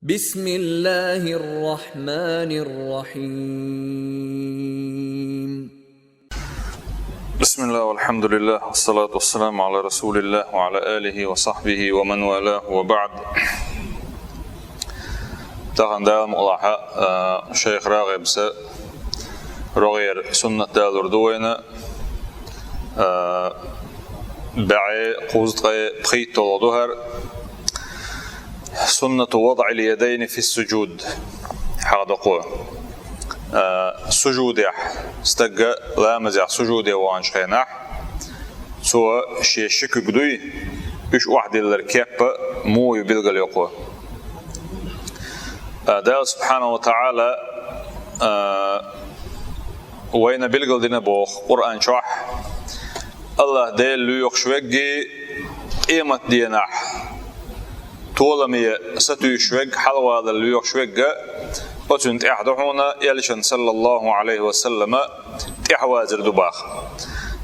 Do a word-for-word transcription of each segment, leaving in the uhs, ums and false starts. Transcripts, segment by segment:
بسم الله الرحمن الرحيم. بسم الله والحمد لله والصلاة والسلام على رسول الله وعلى آله وصحبه ومن والاه وبعد. Тахан Дала мукъалахь, а, шайх РагӀибас рогӀера суннат далур ду вайна, а, бӀаьи кхузткъе пхийтталгӀа ду хӀара. سنة وضع اليدين في السجود. ХьагӀ дакъо. А, сужудехь, стаг ламазехь сужуде ваханчу хенахь, цо шен ши куьг дуй, уьш охьадиллар кеп муха ю билгалйоккху. А, Дала субхьанаху ва таӀала, а, вайна билгалдина боху Къуръан чохь, АллахӀ Дела лоьхуш верг, къематденахь толаме сатуьйсуш верг, хьалхавалар лоьхуш верг, оцунна тӀехь ду хьуна, элчанна, саллаллаху Ӏалайхи ва саллама, тӀаьхьавазар ду боху.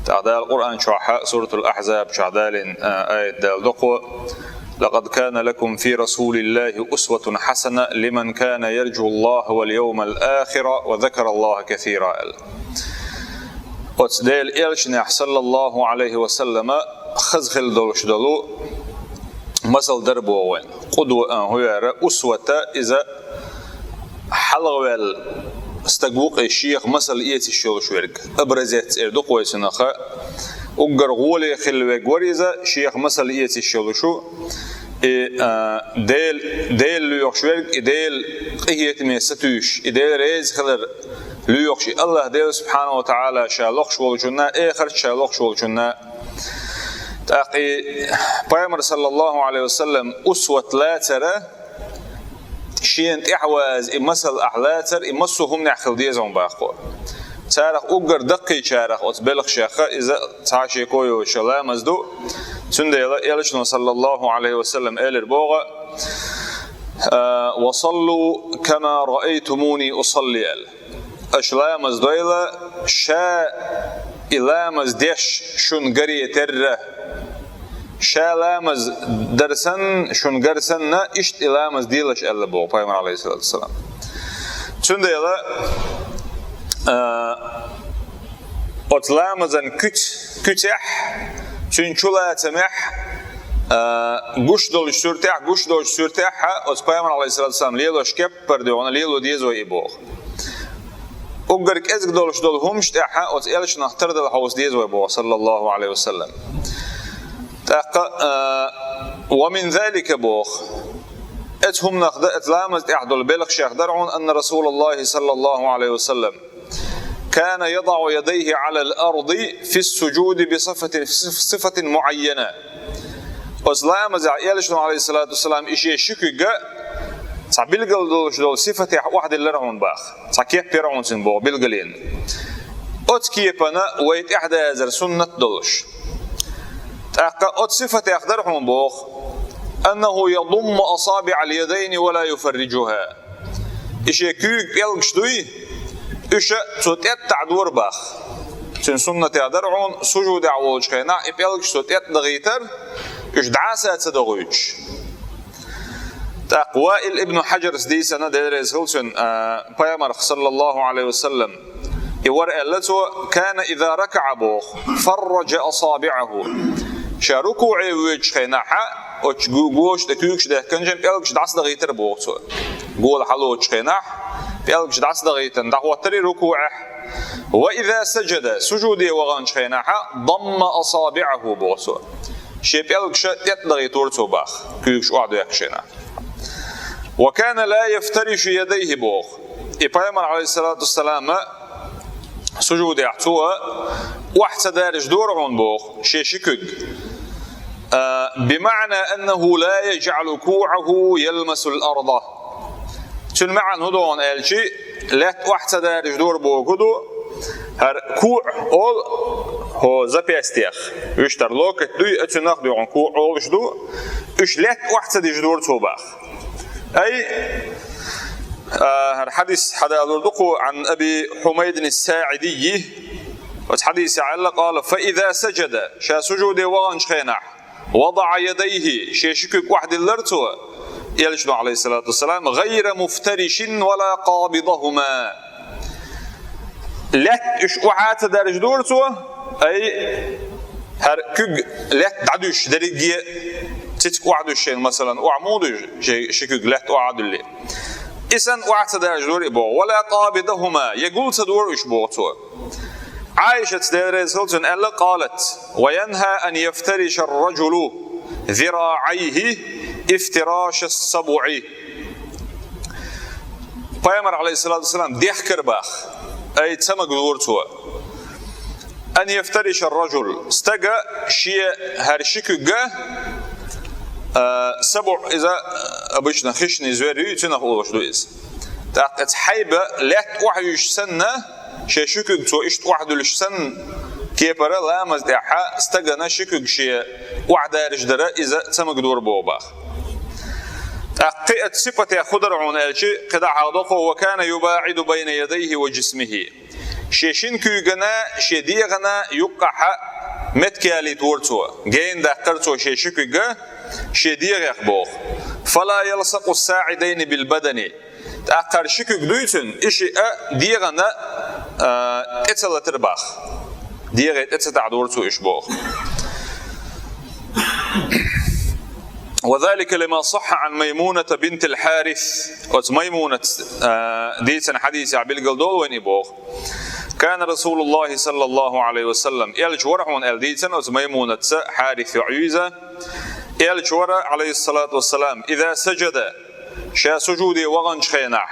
ТӀаккха Дала Къуръан чохь, Суратул Ахьзаб чохь далийна, а, аят далдоккху: «لقد كان لكم في رسول الله أسوة حسنة لمن كان يرجو الله واليوم الآخر وذكر الله كثيرا», аьлла. Оцу Делан элчанехь, саллаллаху Ӏалайхи ва саллама, хаза хила долуш долу масал дара боху вайн. Къудва, а, хӀун яра, усвата, иза хьалхаваьлла стаг ву-кх, и шех масал эцаш йолуш верг. Образец эр ду-кх вай цунах. Уггар гӀоле хилла верг вара иза, шех масал эцаш йолуш ву. И, а, Дел-, Дела лоьхуш верг, и Делан къинхетаме сатуьйсуш, и Дела реза хилар лоьхуш, и АллахӀ Дела субхьанаху ва таӀала ша лохуш волчунна, эхарт ша лохуш волчунна. ТӀаккха и Пайхамар, саллаллаху Ӏалайхи ва саллам, усват лацара, шена тӀаьхьаваза и масал ахь лацар, и массо а хӀуманехь хила деза хьуна боху. Царах уггар даккхийчарах оцу белхашех иза цхьа шеко йолуш ламаз ду. Цундела элчано, саллаллаху Ӏалайхи ва саллам, элира боху: «Ва саллу кама раайтумуни усалли», аьлла. Аша ламаз дойла, ша и ламаз деш шуна гаре терра. Ша ламаз дар санна, шуна гар санна, иштта и ламаз делаш аьлла боху Пайхамар, Ӏалайхиссалату вассалам. Цундела, а, оцу ламазан куьц-, куьцехь, цуьнан чулацамехь, а, гуш долчу суьртехь, гуш долчу суьртехь, оцу Пайхамар, Ӏалайхиссалату вассалам, лелош кеп-, пар дуьхьал лело деза вай и боху. Уггар кӀезиг долуш долу хӀуманаш тӀехь оцу элчанах тардала хьовса деза вай боху, саллаллаху Ӏалайхи ва саллам. ТӀаккха, а, ва мин залика боху. Эцу хӀуманах дан, эцу ламаз тӀехь долу белхашех дара хьуна, анна Расулаллахи, саллаллаху Ӏалайхи ва саллам, кана ядау ядайхи Ӏалал арди фис суджуди би сифатин, сифатин муайяна. Оцу ламазехь элчано, Ӏалайхиссалату вассалам, и шен ши куьг цхьа билгал долуш долу сифатехь охьадиллара хьуна боху. Цхьа кеп яра хьуна цуьнан боху билгалйина. Оцу кепана вай тӀаьхьадазар суннат долуш. ТӀаккха оцу сифатех дара хьуна боху: «Аннаху ядумму асабиӀал ядайни ва ла юфарриджуха». И шен куьйга пӀелгаш дуй, уьш цо тӀеттӀа дора боху. Цуьнан суннатех дара хьуна, сужудехь волчу хенахь и пӀелгаш цо тӀеттӀа дахийтар, уьш дӀаса ца дохуьйтуш. ТӀаккха Ваил ибн Хьаджарас дийцина, Дела реза хила цунна, а, Пайхамарх, саллаллаху Ӏалайхи ва саллам, и вара аьлла цо: «Кана иза ракаӀа», боху, «фарраджа асабиӀаху». Ша рукуӀе воьдучу хенахь, оцу гу-, гочу тӀе куьйгаш даьхкинчу пӀелгаш дӀасадахийтар боху цо. Гола хьалоцучу хенахь, пӀелгаш дӀасадахийтина дӀахӀоттар и рукуӀехь. «Ва иза саджада», сужуде ваханчу хенахь, «дамма асабиӀаху», боху цо. Шен пӀелгаш тӀеттӀа дахийтора цо боху, куьйгаш охьадоьхкучу хенахь. «Ва кана ла яфтаришу ядайхи», боху. И Пайхамар, Ӏалайхиссалату вассалам, сужудехь цо охьа ца даржадора хьуна боху шен ши куьг. А, «бимаъна аннаху ла яджӀалу куӀаху ялмасул арда». Цуьнан маьӀна хӀун ду хьуна аьлча, лаьтта охьа ца даржадора бохург ду, хӀара куӀ олу хӀо запястьех, вуьш тӀера локоть дуй, оцунах дуьхьал куӀ олуш ду, уьш лаьтта охьа ца дижадора цо боху. Ай, а, хӀара хьадис хьадалур ду кху, Ӏан Аби Хьумайдин ас-СаӀидийи, оцу хьадисехь аьлла, къала: «Фа иза саджада», ша сужуде ваханчу хенахь, «ВадаӀа ядайхи», шен ши куьг охьадиллара цо, Элчано, алейхиссалату вассалам, «غير مفترش ولا قابضهما». Лаьтта уьш охьа ца даьржадора цо, ай, хӀара куьг лаьтта дӀадуьсуш дерриге, цициг охьадуьсуш шайна, масалан, охьа муха дуьсу, ши, ши куьг лаьтта охьа а дуьллий. И санна охьа ца даьржадора и боху. «ولا قابضهما», я гул ца дора уьш боху цо. Ӏайшатас, Дела реза хила цунна, аьлла, قالت: «وينهى أن يفترش الرجل ذراعيه افتراش السبع». Пайхамар, алейхиссалату вассалам, дехкар баха, ай, цамаг дора цо. «أن يفترش الرجل», стага шен хӀара ши куьгга, а, сабуӀ, иза, а, обычно хищный звер ю, цунах олуш ду иза. ТӀаккха иза хьайба лаьтта охьаюьйш санна, шен ши куьг цо иштта охьадуьллуш санна, кепара ламаз тӀехьа стагана ши куьг шен охьадаьржадар иза цамаг дора боху баха. ТӀаккха кхин а цу сипатех хӀун дара хьуна аьлча, кхидӀа хьалха доккхо: «وكان يباعد بين يديه وجسمه». Шен шина куьйгана, шен дегӀана юккъахьа меттаялийтора цо, гена даккхара цо шен ши куьг шен дегӀех боху. «فلا يلصق الساعدين بالبدن». ТӀаккха хӀара ши куьг дуй цуьнан, и шиъ дегӀана, а, тӀе ца латара баха. ДегӀе тӀе ца таӀадора цо уьш боху. «وذلك لما صح عن ميمونة بنت الحارث». Оцу Маймунатас, а, дийцина хьадисехь билгал долу вайна и боху. «كان رسول الله صلى الله عليه وسلم». Элча вара хьуна аьлла дийцина оцу Маймунатца, Хьарис йоӀ ю иза. Элча вара, алейхиссалату вассалам, «إذا سجد», ша сужуде ваханчу хенахь,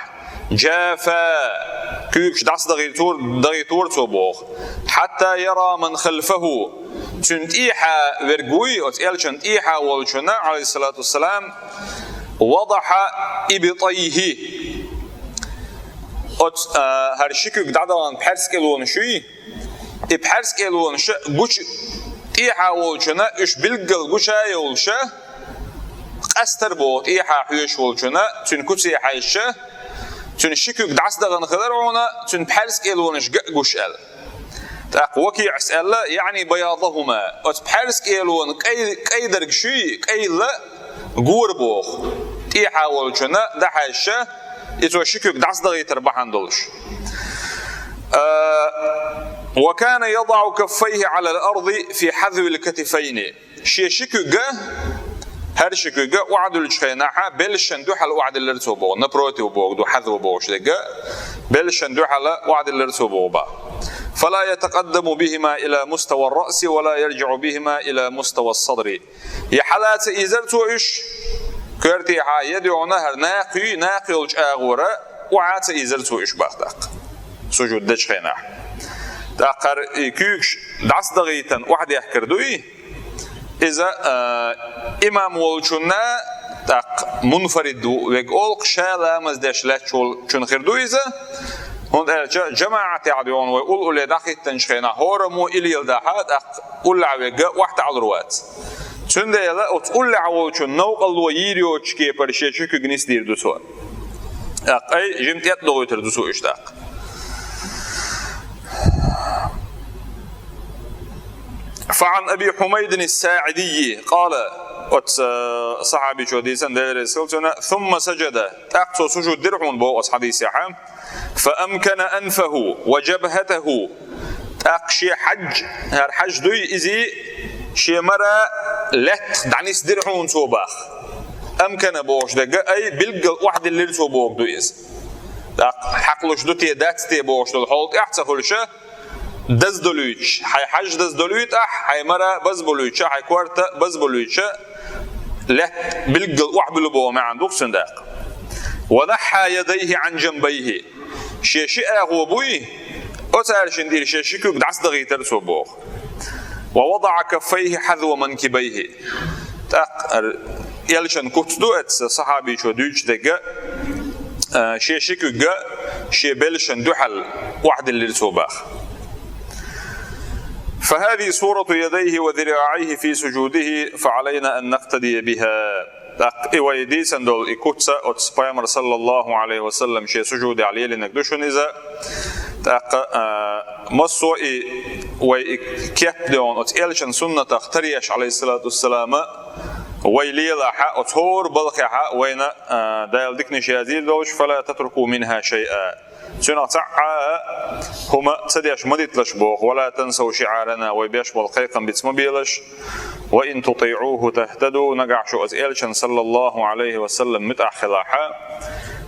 «جافى», куьйгаш дӀасадахийтора, дахийтора цо боху. «حتى يرى من خلفه». Цуьнан тӀехьа верг вуй, оцу Элчан тӀехьа волчунна, алейхиссалату вассалам, «وضع إبطيه». Оцу, а, хӀара ши куьг дӀадахана пхьаьрс кӀелонаш юй, и пхьаьрс кӀелонаш гуча, тӀехьа волчунна уьш билггал гуча а йолуша, къастар боху тӀехьа хьоьжуш волчунна, цуьнан куце хьаьжча, цуьнан ши куьг дӀасадахана хилар хьуна, цуьнан пхьаьрс кӀелонаш ган а гуш аьлла. ТӀаккха ВакиӀас аьлла, «يعني بياضهما», оцу пхьаьрс кӀелонан кӀай-, кӀайдарг шуй, кӀайла гора боху. ТӀехьа волчунна дӀахьаьжча, и цо ши куьг дӀасадахийтар бахьана долуш. А, «وكان يضع كفيه على الأرض في حذو الكتفين». Шен ши куьг, хӀара ши куьг охьадуьллучу хенахь, белшан дуьхьал охьадиллира цо боху, напротив боху ду, хьазва бохуш дерг, белшан дуьхьал охьадиллира цо боху баха. «فلا يتقدم بهما إلى مستوى الرأس ولا يرجع بهما إلى مستوى الصدر». Я хьала ца ийзара цо уьш, коьртехьа я дуьхьал хӀара накха юй, накха йолчу агӀора охьа ца ийзара цо уьш баха тӀаккха, сужуд дечу хенахь. ТӀаккха хӀара и куьйгаш дӀасадахийтина охьадехкар дуй, иза, а, имам волчунна, тӀаккха мунфарид ву вега олу, ша ламаз деш лаьтташ волчун хир ду иза, хӀунда аьлча жамаӀатехь дуьйна вай уллехь дӀахӀиттинчу хенахь хӀораммо и леладахь, тӀаккха уллехь вега охьатаӀалур вац. Цундела оцу уллехь волчун новкъарло йийр йоцучу кепара шен ши куьг нисдийр ду цо. ТӀаккха ай жима тӀетӀадохуьйтур ду цо уьш тӀаккха. «فعن أبي حميد الساعدي قال», оцу, э, сахьабичо дийцина, Дела реза хила цунна, «ثم سجد», тӀаккха цо сужуд дира хьуна боху оцу хьадисехь, «فأمكن أنفه وجبهته», тӀаккха шен хьаж, хӀара хьаж дуй иза, шен мара лаьттах дӀанисдира хьуна цо баха. «أمكن» бохуш дерг, ай, билггал охьадиллира цо боху ду иза. ТӀаккха хьакхалуш ду те, дац те бохуш долу хьол тӀехь а ца хуьлуша, даздолуьйтуш, хьайн хьаж даздолуьйту ахь, хьайн мара базболуьйтуша, хьайн корта базболуьйтуша, лаьтта билггал охьабуьллу боху маьӀна ду-кх цуьнан даккха. «ونحى يديه عن جنبيه». Шен ши агӀо буй, оцаьршинна тӀера шен ши куьг дӀасадахийтара цо боху. «ووضع كفيه حذو منكبيه». ТӀаккха Элчан куц ду эцца сахьабичо дуьйцуш дерг, а, шен ши куьг шен белшан дуьхьал охьадиллира цо баха. «فهذه صورة يديه وذراعيه في سجوده، فعلينا أن نقتدي بها». ТӀаккха и вай дийцина долу и куц оцу Пайхамар, саллаллаху Ӏалайхи ва саллам, шен сужудехь лелийнарг ду шуна иза. ТӀаккха, а, массо а и вай и кеп дегӀана оцу Элчан суннатах таръеш, Ӏалайхиссалату вассалама, Вай лелахь оцу хӀора балхехь вайна, а, Дала диканаш язйийр долуш, فلا تتركوا منها شيئا. Цуьнах цхьа а хӀума ца деш ма диталаш боху, ولا تنسوا شعارنا, вай беш болу кхайкхам биц ма белаш. وإن تطيعوه تهتدوا, нагахь шу оцу элчан, саллаллаху Ӏалайхи ва саллам, муьтӀахь хилахь,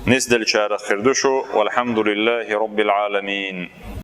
нисделлачарах хир ду шу. والحمد لله رب العالمين.